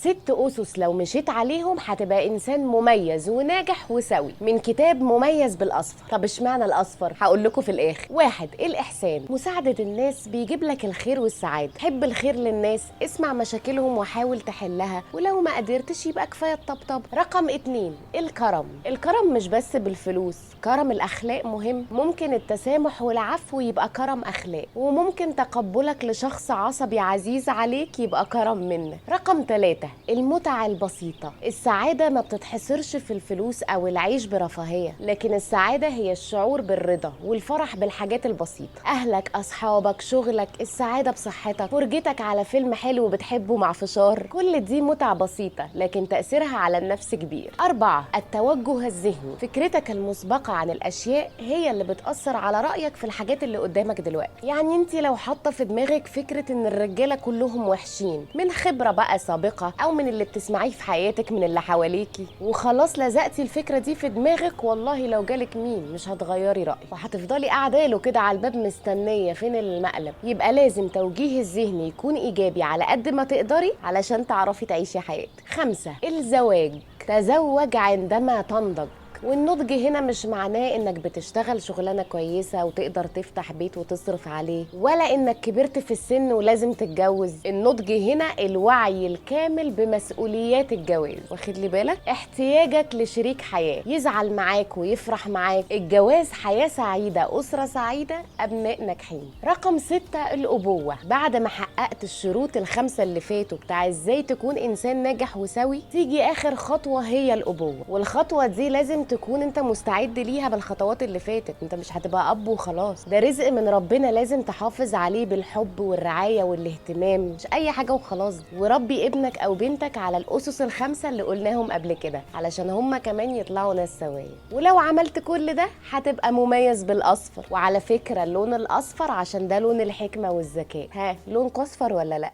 6 أسس لو مشيت عليهم هتبقى إنسان مميز وناجح وسوي، من كتاب مميز بالأصفر. طب اشمعنى الأصفر؟ هقول لكم في الآخر. 1، الإحسان، مساعدة الناس بيجيب لك الخير والسعادة. حب الخير للناس، اسمع مشاكلهم وحاول تحلها، ولو ما قدرتش يبقى كفاية الطبطب. رقم 2، الكرم. الكرم مش بس بالفلوس، كرم الأخلاق مهم. ممكن التسامح والعفو يبقى كرم أخلاق، وممكن تقبلك لشخص عصبي عزيز عليك يبقى كرم منك. رقم 3، المتعة البسيطة. السعادة ما بتتحصرش في الفلوس أو العيش برفاهية، لكن السعادة هي الشعور بالرضا والفرح بالحاجات البسيطة. أهلك، أصحابك، شغلك، السعادة بصحتك، فرجتك على فيلم حلو بتحبه مع فشار، كل دي متع بسيطة لكن تأثيرها على النفس كبير. 4، التوجه الذهني. فكرتك المسبقة عن الأشياء هي اللي بتأثر على رأيك في الحاجات اللي قدامك دلوقتي. يعني انت لو حاطة في دماغك فكرة ان الرجالة كلهم وحشين من خبرة بقى سابقة أو من اللي بتسمعيه في حياتك من اللي حواليكي، وخلاص لزقتي الفكرة دي في دماغك، والله لو جالك مين مش هتغيري رأيك، وهتفضلي قاعدة له كده على الباب مستنية فين المقلب. يبقى لازم توجيه الذهني يكون إيجابي على قد ما تقدري علشان تعرفي تعيشي حياتك. 5، الزواج. تزوج عندما تنضج. والنضج هنا مش معناه انك بتشتغل شغلانة كويسة وتقدر تفتح بيت وتصرف عليه، ولا انك كبرت في السن ولازم تتجوز. النضج هنا الوعي الكامل بمسؤوليات الجواز، واخد لي بالك؟ احتياجك لشريك حياة يزعل معاك ويفرح معاك. الجواز حياة سعيدة، أسرة سعيدة، أبناء ناجحين. رقم 6، الأبوة. بعد ما حققت الشروط ال5 اللي فاتوا بتاع ازاي تكون إنسان ناجح وسوي، تيجي آخر خطوة هي الأبوة. والخطوة دي لازم تكون انت مستعد ليها بالخطوات اللي فاتت. انت مش هتبقى اب وخلاص، ده رزق من ربنا لازم تحافظ عليه بالحب والرعاية والاهتمام، مش اي حاجة وخلاص. وربي ابنك او بنتك على الاسس ال5 اللي قلناهم قبل كده علشان هما كمان يطلعوا ناس سوية. ولو عملت كل ده هتبقى مميز بالاصفر. وعلى فكرة اللون الاصفر عشان ده لون الحكمة والذكاء. ها، لون اصفر ولا لا؟